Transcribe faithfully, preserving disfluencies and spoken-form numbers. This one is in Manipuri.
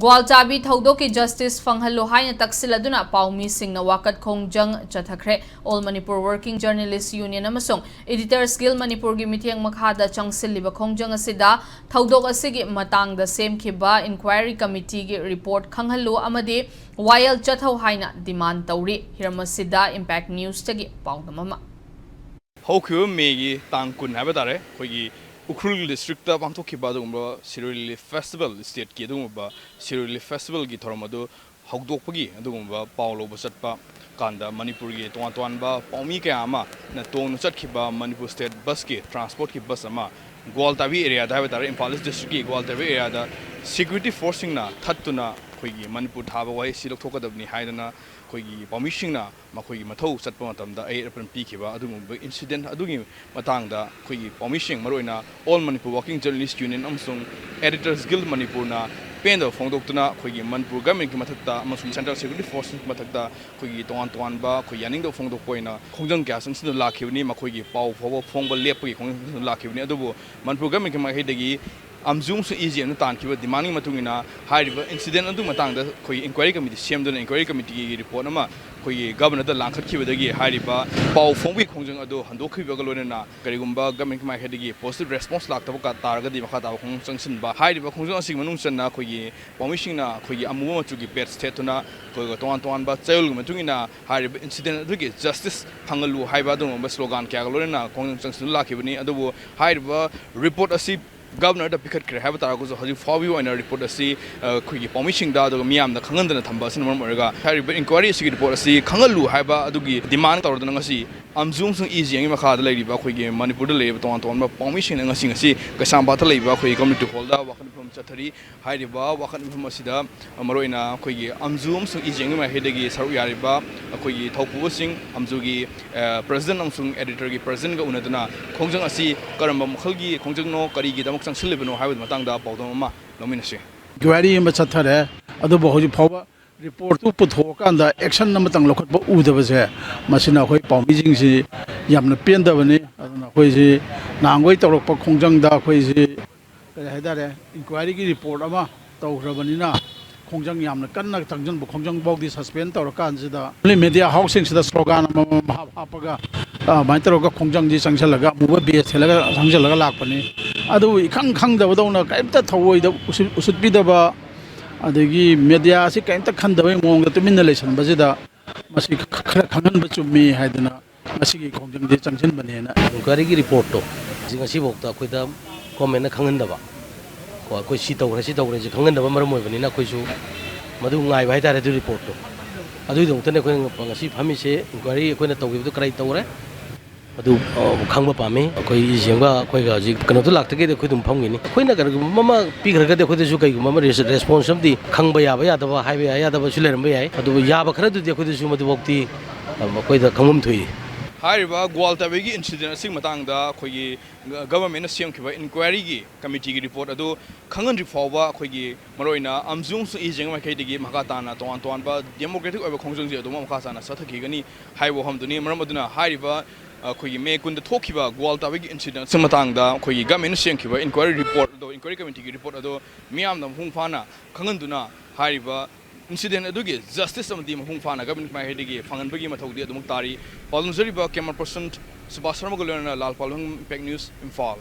ꯒ꯭ꯋꯥꯜꯆꯥꯕꯤ ꯊꯧꯗꯣꯛꯀꯤ ꯖꯁꯇꯤꯁ ꯐꯪꯍꯜꯂꯨ ꯍꯥꯏꯅ ꯇꯛꯁꯤꯜꯂꯗꯨꯅ ꯄꯥꯎꯃꯤꯁꯤꯡꯅ ꯋꯥꯀꯠ ꯈꯣꯡꯖꯪ ꯆꯠꯊꯈ꯭ꯔꯦ꯫ All Manipur Working Journalist Union ꯑꯃꯁꯨꯡ Editors Guild ꯃꯅꯤꯄꯨꯔꯒꯤ ꯃꯤꯠꯌꯦꯡ ꯃꯈꯥꯗ ꯆꯪꯁꯤꯜꯂꯤꯕ ꯈꯣꯡꯖꯪ ꯑꯁꯤꯗ ꯊꯧꯗꯣꯛ ꯑꯁꯤꯒꯤ ꯃꯇꯥꯡꯗ ꯁꯦꯝꯈꯤꯕ ꯏꯟꯀ꯭ꯋꯥꯏꯔꯤ ꯀꯃꯤꯇꯤꯒꯤ ꯔꯤꯄꯣꯔꯠ ꯈꯪꯍꯜꯂꯨ ꯑꯃꯗꯤ ꯋꯥꯌꯦꯜ ꯆꯠꯊꯧ ꯍꯥꯏꯅ ꯗꯤꯃꯥꯟ ꯇꯧꯔꯤ꯫ ꯍꯤꯔꯝ ꯑꯁꯤꯗ Impact Newsꯇꯒꯤ ꯄꯥꯎꯗꯝ ꯑꯃ꯫ ꯍꯧꯈꯤꯕ ꯃꯦꯒꯤ ꯇꯥꯡ ꯀꯨꯟ ꯍꯥꯏꯕ ꯇꯥꯔꯦ, ꯑꯩꯈꯣꯏꯒꯤ ꯎꯈ꯭ꯔꯨꯜ ꯗꯤꯁꯇ꯭ꯔꯤꯛꯇ ꯄꯥꯡꯊꯣꯛꯈꯤꯕ ꯑꯗꯨꯒꯨꯝꯕ ꯁꯤꯔꯣꯏ ꯂꯤꯂꯤ ꯐꯦꯁꯇꯤꯚꯦꯜ, ꯁ꯭ꯇꯦꯠꯀꯤ ꯑꯗꯨꯒꯨꯝꯕ ꯁꯤꯔꯣꯏ ꯂꯤꯂꯤ ꯐꯦꯁꯇꯤꯚꯦꯜꯒꯤ ꯊꯧꯔꯝ ꯑꯗꯨ ꯍꯧꯗꯣꯛꯄꯒꯤ ꯑꯗꯨꯒꯨꯝꯕ ꯄꯥꯎ ꯂꯧꯕ ꯆꯠꯄ ꯀꯥꯟꯗ, ꯃꯅꯤꯄꯨꯔꯒꯤ ꯇꯣꯉꯥꯟ ꯇꯣꯉꯥꯟꯕ ꯄꯥꯎꯃꯤ ꯀꯌꯥ ꯑꯃꯅ ꯇꯣꯡꯗꯨꯅ ꯆꯠꯈꯤꯕ ꯃꯅꯤꯄꯨꯔ ꯁ꯭ꯇꯦꯠ ꯕꯁꯀꯤ, ꯇ꯭ꯔꯥꯟꯁꯄꯣꯔꯠꯀꯤ ꯕꯁ ꯑꯃ ꯒ꯭ꯋꯥꯜꯇꯥꯕꯤ ꯑꯦꯔꯤꯌꯥꯗ ꯍꯥꯏꯕ ꯇꯥꯔꯦ, ꯏꯝꯐꯥꯜ ꯏꯁ ꯗꯤꯁꯇ꯭ꯔꯤꯛꯀꯤ ꯒ꯭ꯋꯥꯜꯇꯥꯕꯤ ꯑꯦꯔꯤꯌꯥꯗ ꯁꯦꯀ꯭ꯌꯨꯔꯤꯇꯤ ꯐꯣꯔꯁꯁꯤꯡꯅ ꯊꯠꯇꯨꯅ ꯑꯩꯈꯣꯏꯒꯤ ꯃꯅꯤꯄꯨꯔ ꯊꯥꯕ ꯋꯥꯍꯩꯁꯤ ꯂꯧꯊꯣꯛꯀꯗꯕꯅꯤ ꯍꯥꯏꯗꯅ ꯑꯩꯈꯣꯏꯒꯤ ꯄꯥꯎꯃꯤꯁꯤꯡꯅ ꯃꯈꯣꯏꯒꯤ ꯃꯊꯧ ꯆꯠꯄ ꯃꯇꯝꯗ ꯑꯌꯦꯠ ꯑꯄꯟ ꯄꯤꯈꯤꯕ ꯑꯗꯨꯒꯨꯝꯕ ꯏꯟꯁꯤꯗꯦꯟꯠ ꯑꯗꯨꯒꯤ ꯃꯇꯥꯡꯗ ꯑꯩꯈꯣꯏꯒꯤ ꯄꯥꯎꯃꯤꯁꯤꯡ, ꯃꯔꯨꯑꯣꯏꯅ All Manipur Working Journalist Union ꯑꯃꯁꯨꯡ Editors Guild ꯃꯅꯤꯄꯨꯔꯅ ꯄꯦꯟꯗꯕ ꯐꯣꯡꯗꯣꯛꯇꯨꯅ ꯑꯩꯈꯣꯏꯒꯤ ꯃꯅꯤꯄꯨꯔ ꯒꯚꯔꯟꯃꯦꯟꯠꯀꯤ ꯃꯊꯛꯇ ꯑꯃꯁꯨꯡ ꯁꯦꯟꯇ꯭ꯔꯦꯜ ꯁꯦꯀ꯭ꯌꯨꯔꯤꯇꯤ ꯐꯣꯔꯁ ꯃꯊꯛꯇ ꯑꯩꯈꯣꯏꯒꯤ ꯇꯣꯉꯥꯟ ꯇꯣꯉꯥꯟꯕ ꯑꯩꯈꯣꯏ ꯌꯥꯅꯤꯡꯗꯕ ꯐꯣꯡꯗꯣꯛꯄ ꯑꯣꯏꯅ ꯈꯣꯡꯖꯪ ꯀꯌꯥ ꯆꯪꯁꯤꯟꯗꯨꯅ ꯂꯥꯛꯈꯤꯕꯅꯤ꯫ ꯃꯈꯣꯏꯒꯤ ꯄꯥꯎ ꯐꯥꯎꯕ ꯐꯣꯡꯕ ꯂꯦꯞꯄꯒꯤ ꯈꯣꯡꯖꯪ ꯆꯪꯁꯤꯟꯗꯨꯅ ꯂꯥꯛꯈꯤꯕꯅꯤ꯫ ꯑꯗꯨꯕꯨ ꯃꯅꯤꯄꯨꯔ ꯒꯚꯔꯟꯃꯦꯟꯠꯀꯤ ꯃꯥꯏꯀꯩꯗꯒꯤ ꯑꯝꯖꯨ ꯑꯃꯁꯨꯡ ꯏ ꯖꯤ ꯑꯦꯝꯅ ꯇꯥꯟꯈꯤꯕ ꯗꯤꯃꯥꯟꯒꯤ ꯃꯇꯨꯡ ꯏꯟꯅ ꯍꯥꯏꯔꯤꯕ ꯏꯟꯁꯤꯗꯦꯟꯠ ꯑꯗꯨꯒꯤ ꯃꯇꯥꯡꯗ ꯑꯩꯈꯣꯏꯒꯤ ꯏꯟꯀ꯭ꯋꯥꯏꯔꯤ ꯀꯃꯤꯇꯤ ꯁꯦꯝꯗꯨꯅ ꯏꯟꯀ꯭ꯋꯥꯏꯔꯤ ꯀꯃꯤꯇꯤꯒꯤ ꯔꯤꯄꯣꯔꯠ ꯑꯃ ꯑꯩꯈꯣꯏꯒꯤ ꯒꯚꯔꯅꯔꯗ ꯂꯥꯡꯈꯠꯈꯤꯕꯗꯒꯤ ꯍꯥꯏꯔꯤꯕ ꯄꯥꯎ ꯐꯣꯡꯕꯒꯤ ꯈꯣꯡꯖꯪ ꯑꯗꯨ ꯍꯟꯗꯣꯛꯈꯤꯕꯒ ꯂꯣꯏꯅꯅ ꯀꯔꯤꯒꯨꯝꯕ ꯒꯚꯔꯟꯃꯦꯟꯠꯀꯤ ꯃꯥꯏꯀꯩꯗꯒꯤ ꯄꯣꯖꯤꯇꯤꯚ ꯔꯦꯁꯄꯣꯟꯁ ꯂꯥꯛꯇꯕ ꯀ-, ꯇꯥꯔꯒꯗꯤ ꯃꯈꯥ ꯇꯥꯕ ꯈꯣꯡꯖꯪ ꯆꯪꯁꯤꯟꯕ, ꯍꯥꯏꯔꯤꯕ ꯈꯣꯡꯖꯪ ꯑꯁꯤꯒꯤ ꯃꯅꯨꯡ ꯆꯟꯅ ꯑꯩꯈꯣꯏꯒꯤ ꯄꯥꯎꯃꯤꯁꯤꯡꯅ ꯑꯩꯈꯣꯏꯒꯤ ꯑꯃꯨꯕ ꯃꯆꯨꯒꯤ ꯕꯦꯗꯖ ꯊꯦꯠꯇꯨꯅ ꯑꯩꯈꯣꯏꯒ ꯇꯣꯉꯥꯟ ꯇꯣꯉꯥꯟꯕ ꯆꯌꯣꯜꯒꯤ ꯃꯇꯨꯡ ꯏꯟꯅ ꯍꯥꯏꯔꯤꯕ ꯏꯟꯁꯤꯗꯦꯟꯠ ꯑꯗꯨꯒꯤ ꯖꯁꯇꯤꯁ ꯐꯪꯍꯜꯂꯨ ꯍꯥꯏꯕ ꯑꯗꯨꯒꯨꯝꯕ ꯁ꯭ꯂꯣꯒꯥꯟ ꯀꯌꯥꯒ ꯂꯣꯏꯅꯅ ꯈꯣꯡꯖꯪ ꯆꯪꯁꯤꯟꯗꯨꯅ ꯂꯥꯛꯈꯤꯕꯅꯤ꯫ ꯑꯗꯨꯕꯨ ꯍꯥꯏꯔꯤꯕ ꯔꯤꯄꯣꯔꯠ ꯑꯁꯤ ꯒꯚꯔꯅꯔꯗ ꯄꯤꯈꯠꯈ꯭ꯔꯦ ꯍꯥꯏꯕ ꯇꯥꯔꯒꯁꯨ, ꯍꯧꯖꯤꯛ ꯐꯥꯎꯕꯒꯤ ꯑꯣꯏꯅ ꯔꯤꯄꯣꯔꯠ ꯑꯁꯤ, ꯑ, ꯑꯩꯈꯣꯏꯒꯤ ꯄꯥꯎꯃꯤꯁꯤꯡꯗ ꯑꯗꯨꯒ ꯃꯤꯌꯥꯝꯗ ꯈꯪꯍꯟꯗꯅ ꯊꯝꯕ ꯑꯁꯤꯅ ꯃꯔꯝ ꯑꯣꯏꯔꯒ ꯍꯥꯏꯔꯤꯕ ꯏꯟꯀ꯭ꯋꯥꯏꯔꯤ ꯑꯁꯤꯒꯤ ꯔꯤꯄꯣꯔꯠ ꯑꯁꯤ ꯈꯪꯍꯜꯂꯨ ꯍꯥꯏꯕ ꯑꯗꯨꯒꯤ ꯗꯤꯃꯥꯟ ꯇꯧꯔꯗꯨꯅ ꯉꯁꯤ ꯑꯝꯖꯨ ꯑꯃꯁꯨꯡ ꯏ ꯖꯤ ꯑꯦꯝꯒꯤ ꯃꯈꯥꯗ ꯂꯩꯔꯤꯕ ꯑꯩꯈꯣꯏꯒꯤ ꯃꯅꯤꯄꯨꯔꯗ ꯂꯩꯔꯤꯕ ꯇꯣꯉꯥꯟ ꯇꯣꯉꯥꯟꯕ ꯄꯥꯎꯃꯤꯁꯤꯡꯅ ꯉꯁꯤ, ꯉꯁꯤ ꯀꯩꯁꯥꯝꯄꯥꯠꯇ ꯂꯩꯕ ꯑꯩꯈꯣꯏꯒꯤ ꯀꯝꯃ꯭ꯌꯨꯅꯤꯇꯤ ꯍꯣꯜꯗ ꯋꯥꯀꯠ ꯃꯤꯐꯝ ꯆꯠꯊꯔꯤ꯫ ꯍꯥꯏꯔꯤꯕ ꯋꯥꯀꯠ ꯃꯤꯐꯝ ꯑꯁꯤꯗ ꯃꯔꯨꯑꯣꯏꯅ ꯑꯩꯈꯣꯏꯒꯤ ꯑꯝꯖꯨ ꯑꯃꯁꯨꯡ ꯏ ꯖꯤ ꯑꯦꯝꯒꯤ ꯃꯥꯏꯀꯩꯗꯒꯤ ꯁꯔꯨꯛ ꯌꯥꯔꯤꯕ ꯑꯩꯈꯣꯏꯒꯤ ꯊꯧꯄꯨꯕꯁꯤꯡ, ꯑꯝꯖꯨꯒꯤ, ꯑ, ꯄ꯭ꯔꯁꯤꯗꯦꯟꯠ ꯑꯃꯁꯨꯡ ꯑꯦꯗꯤꯇꯔꯒꯤ ꯄ꯭ꯔꯁꯤꯗꯦꯟꯠꯒ ꯎꯅꯗꯨꯅ ꯈꯣꯡꯖꯪ ꯑꯁꯤ ꯀꯔꯝꯕ ꯃꯈꯜꯒꯤ ꯈꯣꯡꯖꯪꯅꯣ, ꯀꯔꯤꯒꯤꯗꯃꯛ ꯆꯪꯁꯤꯜꯂꯤꯕꯅꯣ ꯍꯥꯏꯕꯒꯤ ꯃꯇꯥꯡꯗ ꯄꯥꯎꯗꯝ ꯑꯃ ꯂꯧꯃꯤꯟꯅꯁꯤ꯫ ꯏꯟꯀ꯭ꯋꯥꯏꯔꯤ ꯑꯃ ꯆꯠꯊꯔꯦ, ꯑꯗꯨꯕꯨ ꯍꯧꯖꯤꯛ ꯐꯥꯎꯕ ꯔꯤꯄꯣꯔꯠꯇꯨ ꯄꯨꯊꯣꯛꯑꯀꯥꯟꯗ ꯑꯦꯛꯁꯟ ꯑꯃꯇꯪ ꯂꯧꯈꯠꯄ ꯎꯗꯕꯁꯦ, ꯃꯁꯤꯅ ꯑꯩꯈꯣꯏ ꯄꯥꯎꯃꯤꯁꯤꯡꯁꯤ ꯌꯥꯝꯅ ꯄꯦꯟꯗꯕꯅꯤ꯫ ꯑꯗꯨꯅ ꯑꯩꯈꯣꯏꯁꯤ ꯅꯍꯥꯟꯈꯣꯏ ꯇꯧꯔꯛꯄ ꯈꯣꯡꯖꯪꯗ ꯑꯩꯈꯣꯏꯁꯤ, ꯀꯔꯤ ꯍꯥꯏꯇꯥꯔꯦ, ꯏꯟꯀ꯭ꯋꯥꯏꯔꯤꯒꯤ ꯔꯤꯄꯣꯔꯠ ꯑꯃ ꯇꯧꯈ꯭ꯔꯕꯅꯤꯅ, ꯈꯣꯡꯖꯪ ꯌꯥꯝꯅ ꯀꯟꯅ ꯆꯪꯁꯤꯟꯕ ꯈꯣꯡꯖꯪ ꯐꯥꯎꯗꯤ ꯁꯁꯄꯦꯟ ꯇꯧꯔꯀꯥꯟꯁꯤꯗ media houseꯁꯤꯡꯁꯤꯗ ꯁ꯭ꯂꯣꯒꯥꯟ ꯑꯃꯃꯝ ꯍꯥꯞ- ꯍꯥꯞꯄꯒ ꯑꯗꯨꯃꯥꯏꯅ ꯇꯧꯔꯒ ꯈꯣꯡꯖꯪꯁꯤ ꯆꯪꯁꯤꯜꯂꯒ ꯑꯃꯨꯕ ꯕꯦꯖ ꯁꯦꯠꯂꯒ ꯆꯪꯁꯤꯜꯂꯒ ꯂꯥꯛꯄꯅꯤ꯫ ꯑꯗꯨꯕꯨ ꯏꯈꯪ ꯈꯪꯗꯕꯗꯧꯅ ꯀꯔꯤꯝꯇ ꯊꯧꯑꯣꯏꯗ ꯎꯁꯤꯠ- ꯎꯁꯤꯠꯄꯤꯗꯕ, ꯑꯗꯒꯤ media ꯑꯁꯤ ꯀꯔꯤꯝꯇ ꯈꯟꯗꯕꯒꯤ ꯃꯑꯣꯡꯗ ꯇꯨꯃꯤꯟꯅ ꯂꯩꯁꯟꯕꯁꯤꯗ ꯃꯁꯤ ꯈ- ꯈꯔ ꯈꯪꯍꯟꯕ ꯆꯨꯝꯃꯤ ꯍꯥꯏꯗꯅ ꯉꯁꯤꯒꯤ ꯈꯣꯡꯖꯪꯁꯦ ꯆꯪꯁꯤꯟꯕꯅꯦꯅ꯫ Inquiryꯒꯤ reportꯇꯣ ꯍꯧꯖꯤꯛ ꯉꯁꯤꯐꯥꯎꯗ ꯑꯩꯈꯣꯏꯗ governmentꯅ ꯈꯪꯍꯟꯗꯕ, ꯀꯣ, ꯑꯩꯈꯣꯏ ꯁꯤ ꯇꯧꯈ꯭ꯔꯦ, ꯁꯤ ꯇꯧꯈ꯭ꯔꯦ, ꯁꯤ ꯈꯪꯍꯟꯗꯕ ꯃꯔꯝ ꯑꯣꯏꯕꯅꯤꯅ ꯑꯩꯈꯣꯏꯁꯨ ꯃꯗꯨ ꯉꯥꯏꯕ ꯍꯥꯏꯇꯥꯔꯦ, ꯑꯗꯨ reportꯇꯣ꯫ ꯑꯗꯨꯒꯤꯗꯃꯛꯇꯅꯦ ꯑꯩꯈꯣꯏꯅ ꯉꯁꯤ ꯐꯝꯃꯤꯁꯦ꯫ Inquiry ꯑꯩꯈꯣꯏꯅ ꯇꯧꯈꯤꯕꯗꯨ ꯀꯔꯤ ꯇꯧꯔꯦ, ꯑꯗꯨ, ꯑ, ꯈꯪꯕ ꯄꯥꯝꯃꯤ꯫ ꯑꯩꯈꯣꯏ ꯏ ꯁꯦꯡꯕ ꯑꯩꯈꯣꯏꯒ ꯍꯧꯖꯤꯛ ꯀꯩꯅꯣꯗꯣ ꯂꯥꯛꯇ꯭ꯔꯤꯉꯩꯗ ꯑꯩꯈꯣꯏ ꯑꯗꯨꯝ ꯐꯝꯈꯤꯅꯤ꯫ ꯑꯩꯈꯣꯏꯅ ꯀꯔꯤꯒꯨꯝꯕ ꯑꯃ ꯄꯤꯈ꯭ꯔꯒꯗꯤ ꯑꯩꯈꯣꯏꯗꯁꯨ ꯀꯩꯒꯨꯝꯕ ꯑꯃ res- response ꯑꯃꯗꯤ ꯈꯪꯕ ꯌꯥꯕ ꯌꯥꯗꯕ, ꯍꯥꯏꯕ ꯌꯥ ꯌꯥꯗꯕꯁꯨ ꯂꯩꯔꯝꯕ ꯌꯥꯏ꯫ ꯑꯗꯨꯕꯨ ꯌꯥꯕ ꯈꯔꯗꯨꯗꯤ ꯑꯩꯈꯣꯏꯗꯁꯨ ꯃꯗꯨꯐꯥꯎꯗꯤ, ꯑ, ꯑꯩꯈꯣꯏꯗ ꯈꯪꯐꯝ ꯊꯣꯛꯏ꯫ ꯍꯥꯏꯔꯤꯕ ꯒ꯭ꯋꯥꯜ ꯇꯥꯕꯤꯒꯤ incident ꯑꯁꯤꯒꯤ ꯃꯇꯥꯡꯗ ꯑꯩꯈꯣꯏꯒꯤ ꯒ- governmentꯅ ꯁꯦꯝꯈꯤꯕ inquiryꯒꯤ committeeꯒꯤ report ꯑꯗꯨ ꯈꯪꯍꯟꯗ꯭ꯔꯤ ꯐꯥꯎꯕ ꯑꯩꯈꯣꯏꯒꯤ ꯃꯔꯨꯑꯣꯏꯅ ꯑꯝꯖꯨꯝꯁꯨ ꯏ ꯖꯦꯡꯕ ꯃꯥꯏꯀꯩꯗꯒꯤ ꯃꯈꯥ ꯇꯥꯅ ꯇꯣꯉꯥꯟ ꯇꯣꯉꯥꯟꯕ democratic ꯑꯣꯏꯕ ꯈꯣꯡꯖꯪꯁꯤꯡ ꯑꯗꯨꯃꯛ ꯃꯈꯥ ꯇꯥꯅ ꯆꯠꯊꯈꯤꯒꯅꯤ ꯍꯥꯏꯕ ꯋꯥꯐꯝꯗꯨꯅꯤ꯫ ꯃꯔꯝ ꯑꯗꯨꯅ ꯍꯥꯏꯔꯤꯕ ꯑꯩꯈꯣꯏꯒꯤ May ꯀꯨꯟꯗ ꯊꯣꯛꯈꯤꯕ ꯒ꯭ꯋꯥꯜ ꯇꯥꯕꯤꯒꯤ incident ꯑꯁꯤꯒꯤ ꯃꯇꯥꯡꯗ ꯑꯩꯈꯣꯏꯒꯤ governmentꯅ ꯁꯦꯝꯈꯤꯕ inquiry report ꯑꯗꯣ, inquiry committeeꯒꯤ report ꯑꯗꯣ ꯃꯤꯌꯥꯝꯗ ꯃꯄꯨꯡ ꯐꯥꯅ ꯈꯪꯍꯟꯗꯨꯅ ꯍꯥꯏꯔꯤꯕ incident ꯑꯗꯨꯒꯤ justice ꯑꯃꯗꯤ ꯃꯄꯨꯡ ꯐꯥꯅ government ꯃꯥꯏꯀꯩꯗꯒꯤ ꯐꯪꯍꯟꯕꯒꯤ ꯃꯊꯧꯗꯤ ꯑꯗꯨꯃꯛ ꯇꯥꯔꯤ꯫ ꯄꯥꯎꯗꯝꯖꯔꯤꯕ camera person ꯁꯨꯕꯥꯁ ꯁꯔꯃꯒ ꯂꯣꯏꯅꯅ ꯂꯥꯜ ꯄꯥꯜꯋꯪ, Impact News, ꯏꯝꯐꯥꯜ꯫